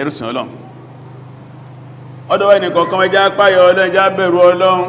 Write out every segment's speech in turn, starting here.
Ẹ̀yin ẹrúsìn Ọlọ́run, ọdọ̀ ẹnìkọ̀ọ̀kan, ẹjá páyọ Ọlọ́run, ẹjá bẹ̀rù Ọlọ́run,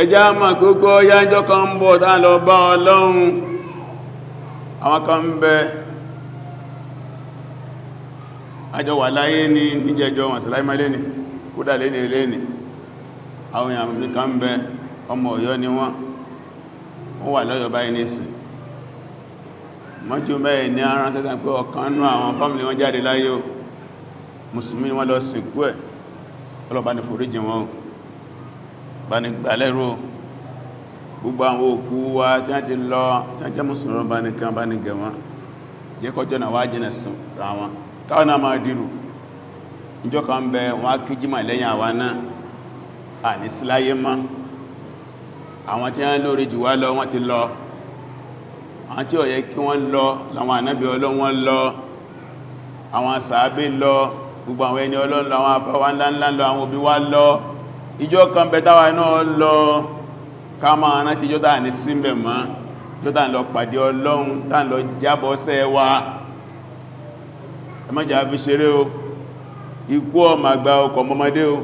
ẹjá mọ̀ gbogbo yájọ́ kan ń bọ̀ tá lọ bá Ọlọ́run. Àwọn kan ń bẹ àjọ wà láyé ní níjẹjọ wọn síláìmọ́lé ní kódà lé ní ilé ní. Àwọn èèyàn kan ń bẹ, ọmọ Ọ̀yọ́ ni wọ́n, wọ́n wà lọ́yọ̀ báyìí nísìn. Mọ́jú mẹ́rin ní ara sẹ́sàn pé ọ̀kan nú àwọn family wọn jáde láyé o. Mùsùlùmí ni wọ́n, lọ sìnkú ẹ̀. Ọlọ́bá ní foríjì wọn o, bá ní gbàlẹ́rò gbogbo àwọn òkú wa tí wọ́n ti lọ, tí wọ́n jẹ́ mùsùlùmí, bá ní kan bá ní gẹ̀ wọ́n, jẹ́ kọjọ́ náà wá jìnà ra wọn, káwọn náà máa dìrù. Ìjọ kan ń bẹ, wọ́n á kí jímà lẹ́yìn àwa náà, à ní síláyé mọ́. Àwọn tí wọ́n lórí jù wá lọ, wọ́n ti lọ. Àwọn tí ó yẹ kí wọ́n lọ láwọn ànábì Ọlọ́run, wọ́n lọ. Àwọn sàábé lọ, gbogbo àwọn ẹni Ọlọ́run lọ, àwọn afẹ́wà ńláńlá lọ, àwọn òbí wá lọ. Ìjọ kan bẹ táwa náà lọ. Ká máa rántí ìjọ táà ní símbẹ̀ mọ́, ìjọ táà lọ pàdé Ọlọ́run, táà lọ jábọ́ sẹ́ wa. Ẹ má jà fi ṣeré o. Ikú ọmọ àgbà ọkọ̀ ọmọdé o.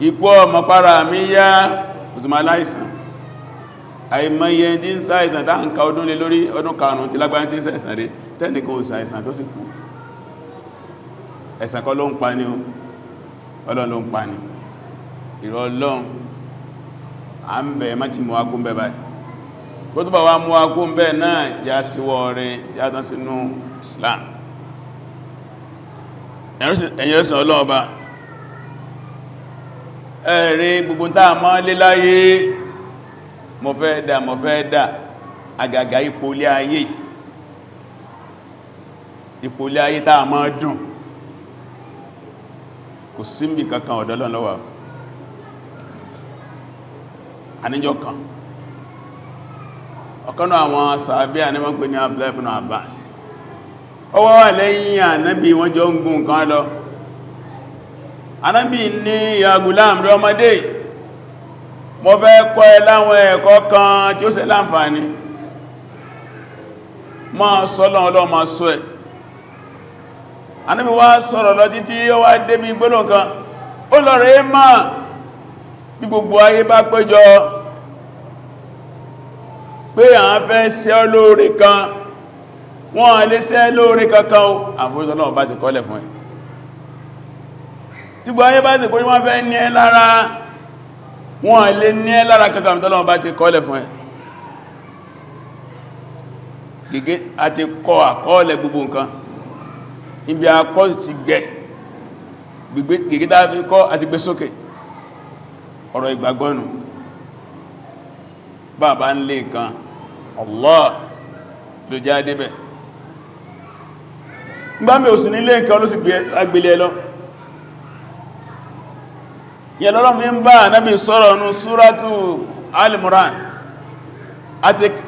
Ikú ọmọ para mi yá òtùmọ̀ aláìsàn. Àìmọye tí ń ṣàìsàn tá ń ka ọdún lé lórí, ọdún karùn-ún tí lágbàá tí ń ṣàìsàn rí, tẹ́nìkan ò ṣàìsàn tó sì kú. Ẹ̀sàn kọ́ ló ń pa ní o, Ọlọ́run ló ń pa ní. Ìrọ̀ Ọlọ́run à ń bẹ̀, má ti mú akún bẹ̀ báyìí. Kó tó bá wá mú akún bẹ̀ náà, já síwọ́ rẹ̀, já tán sínú Islam. Ẹ̀yin ẹ̀sìn Ọlọ́run ọba, ẹ̀rí gbogbo táa mọ́ lé láyé, mo fẹ́ dà, mo fẹ́ dà, àgàgà ipò ilé ayé, ipò ilé ayé táa mọ́ dùn, kò símbì kankan, ọ̀dọ̀ Ọlọ́run ló wà. Àníjọ́ kan, ọ̀kanú àwọn sàábé àníwọ́n pè ní Abdullah ibn Abbas, ó wá wà lẹ́yìn Ànábì, wọ́n jọ ń gùn kan lọ. Ànábì ní, "Ya gulam, rí ọmọdé, mo fẹ́ kọ́ ẹ láwọn ẹ̀kọ́ kan tí ó ṣe láǹfààní. Máa sọ́lọ́ Ọlọ́run, máa sọ ẹ̀." Ànábì wá sọ̀rọ̀ lọ títí ó wá débi gbólóhùn kan, ó lọ rẹ̀ máa bí gbogbo ayé bá péjọ pé àwọn fẹ́ ṣe ọ́ lóore kan, wọ́n lè ṣe lóore kankan o, àforísọ́ náà bá ti kọ́lẹ̀ fún ẹ. Tí gbogbo ayé bá ti kó wọ́n fẹ́ ní ẹ lára, wọ́n lè ní ẹ lára kankan tọ́lọ́wọ́ bá ti kọ́lẹ̀ fún ẹ. Gẹ́gẹ́ àti kọ àkọọ́lẹ̀ gbogbo nǹkan, ibi akọ́ ti gbẹ̀ gẹ́gẹ́ tá fi kọ́ àti gbé sókè. Ọ̀rọ̀ ìgbàgbọ́nù, bàbá ń lè nǹkan, Allah ló jẹ́ adébẹ̀. Gbámi ò sí nílé nǹkan ló sì gbélé lọ. Yẹ lọ́rọ̀ fi ń bá Ànábì sọ̀rọ̀ nù Súrátù Al-Imran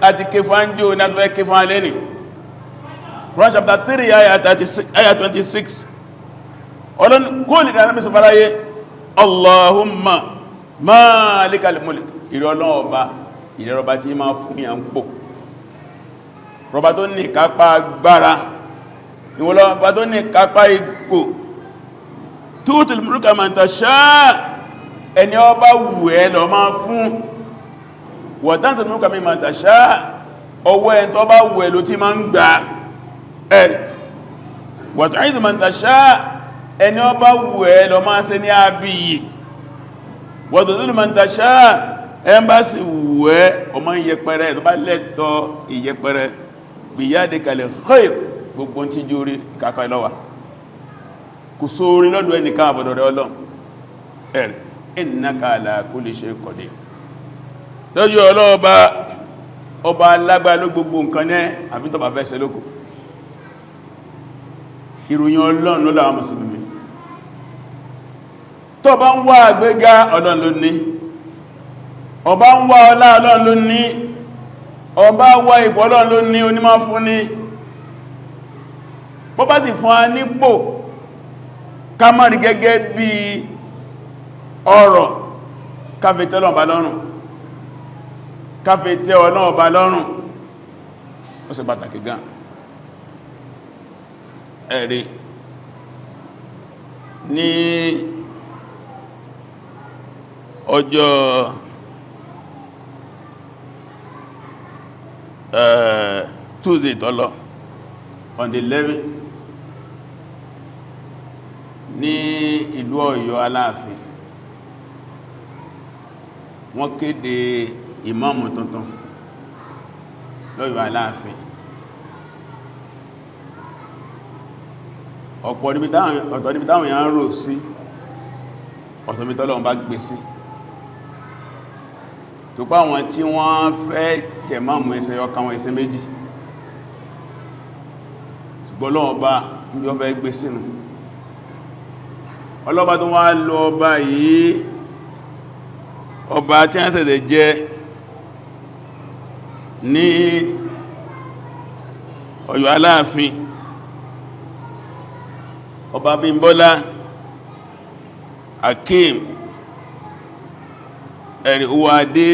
àti kẹfàájò ní àtúfẹ́ kẹfà lẹ́nì. Quran chapter 3 ayah 36, ayah 26. Ọlọ́n kó lè dáná mẹ́sàn fáráyé, "Allahumma malikal mulk." Ìrẹ́ Ọlọ́run ọba, ìrẹ́ ọba tí máa fún yà ń pò, rọba tó ní kápá agbára, ìwọlọ́ba tó ní kápá ipò. "Tu'til mulka man tasha." Ẹni ọba wù ẹ́ lọ máa fún. "Wa tanzi'ul mulka mimman tasha." Ọwọ́ ẹni tó bá wù ẹ́ ló tí máa ń gbà ẹ̀rì. "Wa tu'izzu man tasha." Ẹni ọba wù ẹ́ lọ máa ṣe ní àbíyì. "Wa tudhillu man tasha." Ẹmbásí wù ẹ́, ọmọ ìyẹpẹrẹ tó bá lẹ́tọ̀ ìyẹpẹrẹ. "Biyadikal khair." Gbogbo tí jórí ìkàkọ̀ ìlọ́wà, kò sóorí lọ́dọ̀ ẹnìkan àbọ̀dọ̀ rẹ̀ Ọlọ́run. Ẹ̀rì, "Innaka ala kulli shay'in qadir." Lọ́jọ́ ọlọ́ọba, ọba alágbà ló gbogbo nǹkan ní àbí tó bá fẹ́ ṣe lókò. Ìròyìn Ọlọ́run ló láwọn mùsùlùmí. Tó bá ń wá àgbéga, Ọlọ́run ló ní. Ọba ń wá ọlá, Ọlọ́run ló ní. Ọba wá ipò, Ọlọ́run ló ní, onímọ̀ fún ní. Bó bá sì fún a nípò, ká má rí gẹ́gẹ́ bí ọ̀rọ̀, káfẹ́ tẹ́ Ọlọ́run bá lọ́rùn, káfẹ́ tẹ́ Ọlọ́run bá lọ́rùn, ó ṣe pàtàkì gan. Ẹ̀rí ní ọjọ́ Tuesday tó lọ, on the 11, ní ìlú Ọ̀yọ́ Aláàfin, wọ́n kéde ìmáàmù tuntun lọ́yọ̀ Aláàfin. Ọ̀pọ̀ níbi táwọn èèyàn ń rò sí, ọ̀tọ̀ níbi tọ́lọ́run bá gbé sí. Tó pá àwọn tí wọ́n fẹ́ jẹ̀máàmù ẹsẹ̀ ọkà wọn ẹsẹ̀ méjì, ṣùgbọ́n Ọlọ́run bá níbi wọ́n fẹ́ gbé sínú. Ọlọ́ba tó wá lọ ọba yìí, ọba tí wọ́n ṣẹ̀ṣẹ̀ jẹ ní Ọ̀yọ́ Aláàfin, ọba Bímbọ́lá Akeem ẹ̀rì owó adé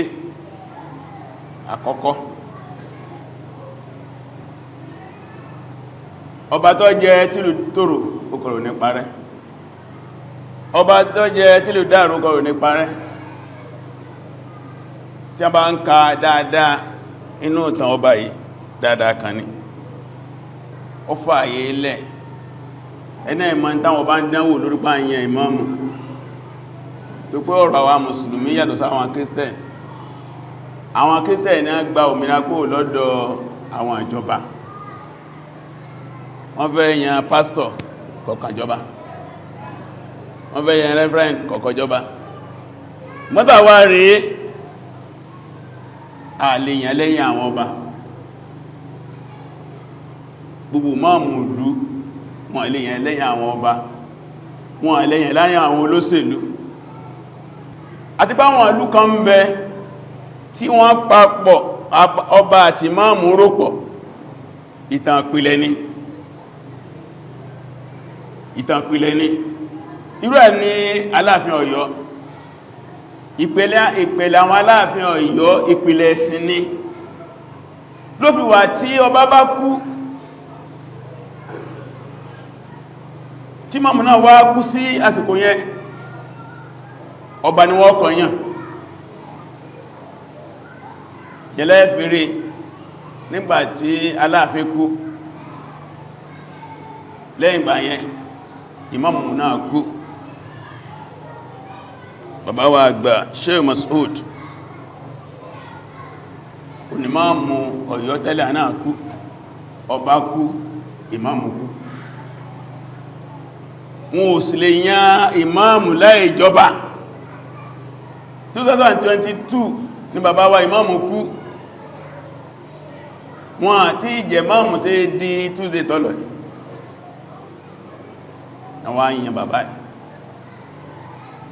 àkọ́kọ́. Ọba tó jẹ tìlú tòrò okòrò ní parẹ́, ọba tó jẹ tìlú dàrú okòrò ní parẹ́. Tí a bá ń ka dáadáa inú ìtàn ọba yìí, dáadáa kan ní ó fààyè ilẹ̀. Ẹ̀nà ìmọ̀ táwọn bá ń dánwò lórí pààyàn ìmáàmù, tó pé ọ̀rọ̀ àwọn mùsùlùmí yàtọ̀ sáwọn Christian. Àwọn Christian náà gba òmìnira kúrò lọ́dọ̀ àwọn ìjọba. Wọ́n fẹ́ yan pastor, kọ̀ọ̀kan jọba. Wọ́n fẹ́ yan reverend, kọ̀ọ̀kan jọba. Mọ́tà wá rí àlèyàn lẹ́yìn àwọn ọba. Gbogbo máàmù ìlú wọn lèyàn lẹ́yìn àwọn ọba, wọn lèyàn lẹ́yìn àwọn olóṣèlú. Àti pé àwọn ìlú kan ń bẹ tí wọ́n papọ̀, ọba àti máàmù rọ̀pọ̀. Ìtàn ìpìlẹ̀ ni, ìtàn ìpìlẹ̀ ni. Irú ẹ̀ ní Aláàfin Ọ̀yọ́. Ìpìlẹ̀ àwọn Aláàfin Ọ̀yọ́, ìpìlẹ̀ ẹ̀sìn ni. Ló fi wà tí ọba bá kú, tí máàmù náà wá kú sí àsìkò yẹn, ọba ni wọ́n kọ̀ yàn. Yẹlẹ́ fèrè nígbàtí Aláàfin kú, lẹ́yìn ìgbà yẹn ìmáàmù náà kú. Bàbá wa àgbà Sheikh Mas'ud, onímáàmù Ọ̀yọ́ tẹ́lẹ̀ náà kú, ọba kú, ìmáàmù kú. Wọn ò sì lè yàn ìmáàmù láì ìjọba. 2022 ní bàbá wa ìmáàmù kú. Wọn àti ìjẹ máàmù tí di Tuesday tọ́lọ̀ yìí na wá yàn bàbá yìí.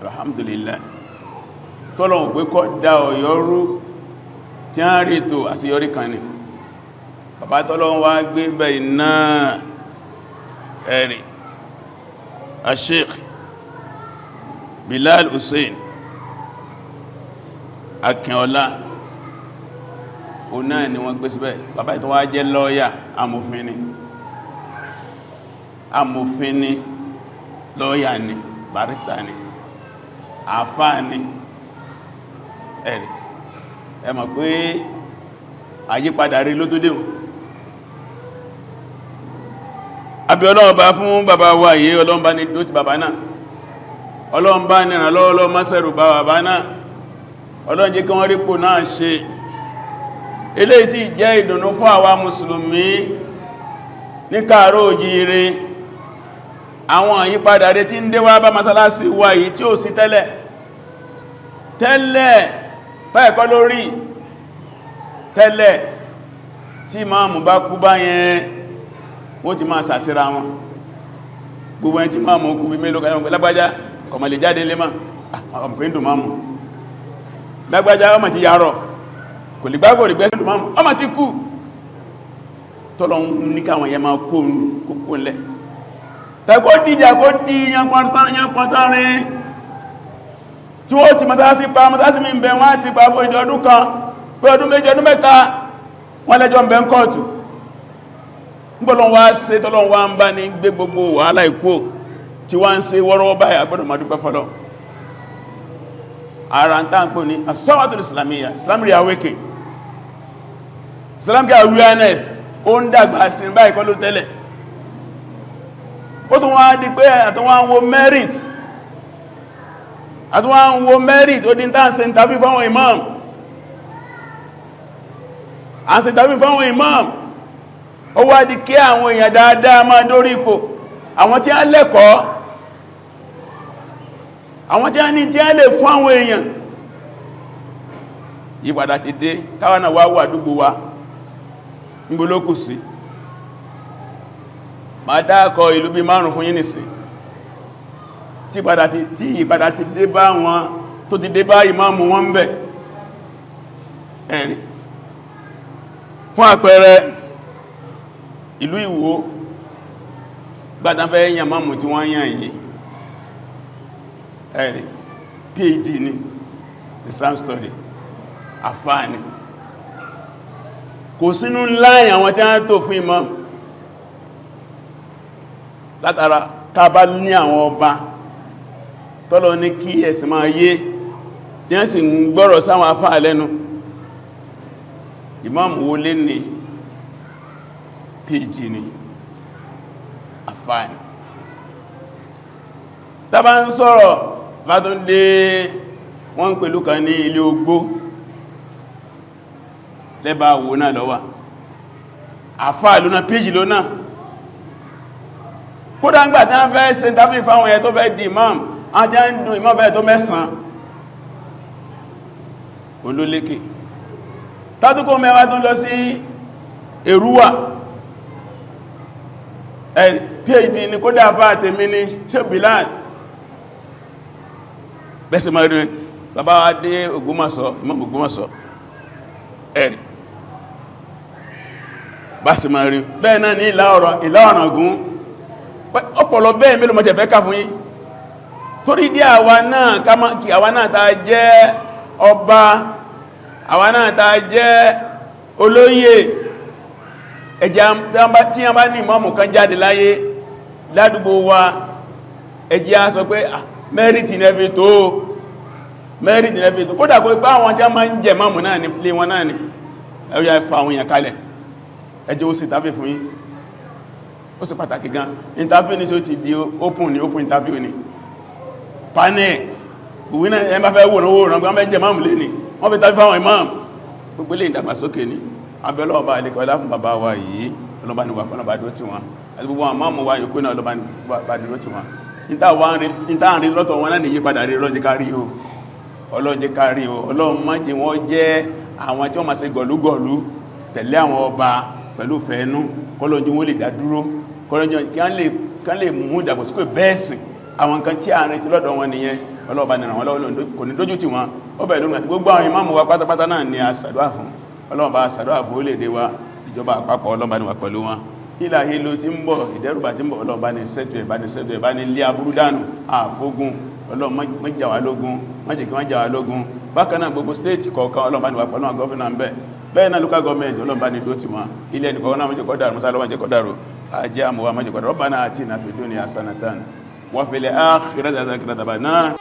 Alhamdulillah, tọ́lọ̀ pé kọ́ dá Ọ̀yọ́ rú tí a ń rí ètò àṣeyọrí kan ni bàbá tọ́lọ̀ wá gbé bẹ̀ náà. Ẹ̀rì Sheikh Bilal Hussein Akínọlá, o náà ni wọ́n gbé síbẹ̀. Bàbá ìtọ́ wá jẹ́ lọ́ọ̀yà, amòfin ni, amòfin ni, lọ́ọ̀yà ni, barista ni, àfáà ni. Ẹ̀rì ẹ mọ̀ pé àyípadà rí ló tó déhùn. Àbí Ọlọ́run bá fún bàbá wa yìí, Ọlọ́run bá ní dó ti bàbá náà, Ọlọ́run bá ní ìrànlọ́wọ́, Ọlọ́run má ṣẹ̀rù bá bàbá náà, Ọlọ́run jẹ́ kí wọ́n rípò náà ṣe. Eléyìí sì jẹ́ ìdùnnú fún àwa mùsùlùmí ní káàrọ̀ òjíire. Àwọn àyípadà rẹ̀ tí ń dé wá bá masalasi wa yìí tí ó sí tẹ́lẹ̀ tẹ́lẹ̀ báyẹ̀kọ́ lórí tẹ́lẹ̀. Tí máàmù bá kú báyẹn, wọ́n ti máa sàsíra wọn. Gbogbo ẹni tí máàmù kú bí mélòó kan, lágbájá kọ̀mọ̀ lè jáde lé máa ọmọkùnrin dùn máàmù, lágbájá ọmọ ti yàrọ̀ kò lè gbágbò rí gbẹ́sùn máàmù, ọmọ ti kú. Tọ́lọ ní káwọn yẹ máa kó kó lẹ́ tẹ́kó dìjà kó dí yánpọ̀tánrin tí ó ti masásí pa masásí mi ń bẹ, wọ́n ti pa fún ìdí ọdún kan, pé ọdún méjì, ọdún mẹ́ta, wọ́n lẹ́jọ́ ń bẹ ń kọ́ọ̀tù. Ngbọ́lọ́n wá ṣe tọ́lọ́n wá ń bá ní gbé gbogbo wàhálà ikú tí wá ń ṣe wọ́rọ́wọ́ báyìí, agbọ́dọ̀ máa dúpẹ́ fọ́lọ́. Ara ń tàn pé ní asọ́wàtul islamiyya, Islam reawakening, Islamic awareness ó ń dàgbà sí báyìí kọ́ ló tẹ́lẹ̀. Ó tún wá di pé àtúnwá ń wo merit, àtúnwá ń wo merit. Ó dín tàn ṣe interview fáwọn imam, à ń ṣe interview fáwọn imam. Ó wá di kí àwọn èèyàn dáadáa máa dórí ipò, àwọn tí a lẹ́kọ̀ọ́, àwọn tí a ní tí a lè fún àwọn èèyàn. Yípadà ti dé. Káwa náà wá wà àdúgbò wa, níbo sí ma dákọ ìlú bí márùn fún yín nìsìn tí ìpadà ti dé bá wọn, tó ti dé bá ìmáàmù wọn ń bẹ̀. Ẹ̀rí fún àpẹẹrẹ, ìlú Ìwó, gbádá fẹ́ yàn máàmù tí wọ́n yàn yìí, ẹ̀rí PhD ní Islam study, àfáà ni. Kò sínú láàyìn àwọn tí wọ́n tó fún imam. Látara ká bá ní àwọn ọba tọ́lọ ní kí ẹ̀sìn máa yé, tí wọ́n sì ń gbọ́rọ̀ sáwọn afáà lẹ́nu. Imam wo lé ní PhD ni, àfáà ni. Tàbá ń sọ̀rọ̀ bá tó dé, wọ́n ń pẹ̀lú kan ní ilé ogbó lẹ́bàá wo náà lọ́wà, àfáà lónà, PhD lónà. Kódà ń gbà tí wọ́n fẹ́ ṣe tàbí fáwọn ẹ̀ tó fẹ́ di imam, àwọn tí wọ́n ń dùn imam fẹ́ tó mẹ́sàn olólékè. Tátúkò mẹ́wàá tó lọ sí Èrúwà, PhD ni. Kódà fáà tèmi ní ṣe Bilal bẹ́sẹ̀ máa rí. Bàbá wa dé Ògbómọ̀ṣọ́, Imam Ògbómọ̀ṣọ́, ẹ̀rì bá sì máa rí bẹ́ẹ̀ náà ní Ìlá Ọ̀ràngún. Ọ̀pọ̀lọ bẹ́ẹ̀ mélòó mọ́jẹ̀ fẹ́ ká fún yín. Torí dí àwa náà kí àwa náà ta jẹ́ ọba, àwa náà ta jẹ́ olóyè ẹjẹ́, tí a bá ní ìmáàmù kan jáde láyé ládùúgbò wa, ẹjẹ́ á sọ pé merit ní ẹbí tó, merit ní ẹbí tó. Kódà kó ipá àwọn tí a máa ń jẹ máàmù náà ní lé wọn náà ni ẹ̀yà ẹfà àwọn èèyàn kalẹ̀, ẹjẹ́ ó sì tàbí fún yín. Ó sì pàtàkì gan. Interview ní sí ó ti di open ní open interview ní panel ìwé náà. Ẹ bá fẹ́ wò náà wọ́n fẹ́ jẹ máàmù lé ní wọ́n fi tàbí fáwọn imam. Gbogbo ilé ìdàgbàsókè ní abẹ́lọ́ọ̀bá àlekọ́lá fún bàbá wa yìí. Ọlọ́bá ní wà pọ́nà bá dúró tí wọn, àti gbogbo àwọn máàmù wa yòókù náà, ọlọ́bá bá dúró tí wọn. Níta ń rí lọ́tọ̀ wọn náà ní yípadà rí. Ọlọ́run jẹ́ ká rí o, Ọlọ́run jẹ́ ká rí o. Ọlọ́run má jẹ́ wọ́n jẹ́ àwọn tí wọ́n máa ṣe gọ̀lúgọ̀lú tẹ̀lé àwọn ọba pẹ̀lú fẹ́ẹ̀nú. Kọ́lọ́njú wọ́n lè dá dúró, kọ́lọ́njú kí wọ́n lè mú ìdàgbàsókè. Bẹ́ẹ̀ sìn àwọn nǹkan tí a ń retí lọ́dọ̀ wọn nìyẹn. Ọlọ́ọ̀bá nìràn wọn lọ́wọ́, kò ní dójú tì wọ́n. Ó bẹ̀rẹ̀ lónìí àti gbogbo àwọn ìmáàmù wa pátápátá náà ni a ṣàdúrà fún. Ọlọ́ọ̀bá ṣàdúrà fún orílẹ̀-èdè wa, ìjọba àpapọ̀, ọlọ́ọ̀bá ni wà pẹ̀lú wọn. Ìlà ìlò tí ń bọ̀, ìdẹ́rùbà tí ń bọ̀, ọlọ́ọ̀bá ní sẹ́tù ẹ̀bá ní sẹ́tù ẹ̀bá ní ilé aburú dànù. Àfógún, Ọlọ́run má jà wá lógún, má jẹ́ kí wọ́n jà wá lógún. Bákan náà, gbogbo state kọ̀ọ̀kan, ọlọ́ọ̀bá ní wà pẹ̀lú àwọn governor ń bẹ̀. Bẹ́ẹ̀ náà local government, ọlọ́ọ̀bá ní dó ti wọn. Ilé ẹnì kọ̀ọ̀kan náà, má jẹ́ kó dàrú, mọ́sálọ́ má jẹ́ kó dàrú, ajé àmúwá má jẹ́ kó dàrú. ربنا آتنا في الدنيا حسنة وفي الآخرة حسنة. أكبر الله.